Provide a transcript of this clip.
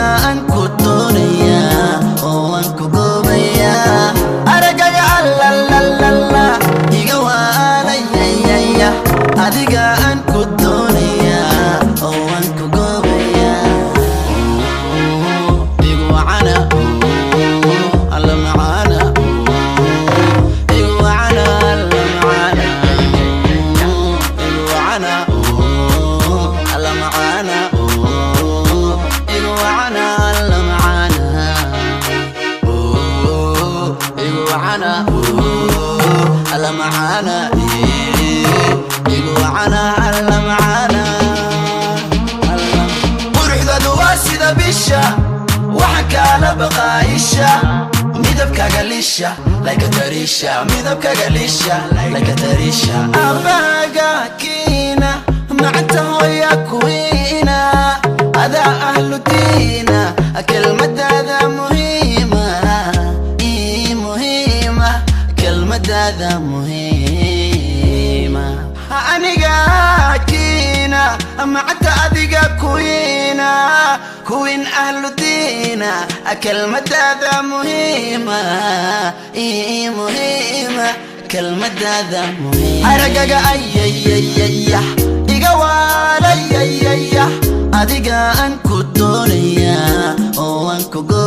Aan ku doonayaa oo waan ku goobayaa. Aragaga allalalala iga waalayayaya. Adiga aan ku doonayaa oo waan ku goobayaa. Igu wacana, alla macaana. Igu wacana, alla macaana. Igu wacana, alla macaana. Igu wacana, alla macaana. Igu wacana, alla macaana. Igu wacana, alla macaana. Quruxdadu waa sida bisha, waxaan kaala baqaayisha. Midabkaaga lisha like tarisha, midabkaaga lisha like tarisha. Abaga kiina macanta, hooya kuwiina, adaa ahlu diina. Kelmadaada muhiima, ii muhiima, kelmadaada muhiima. Aniga kiina macanta, adiga kuwiina, kuwin ahlu diina. Kelmadaada muhiima, ii muhiima, kelmadaada muhiima. Aragaga ayayayaya iga waalayayaya. Adiga aan ku doonayaa oo waan ku goobayaa.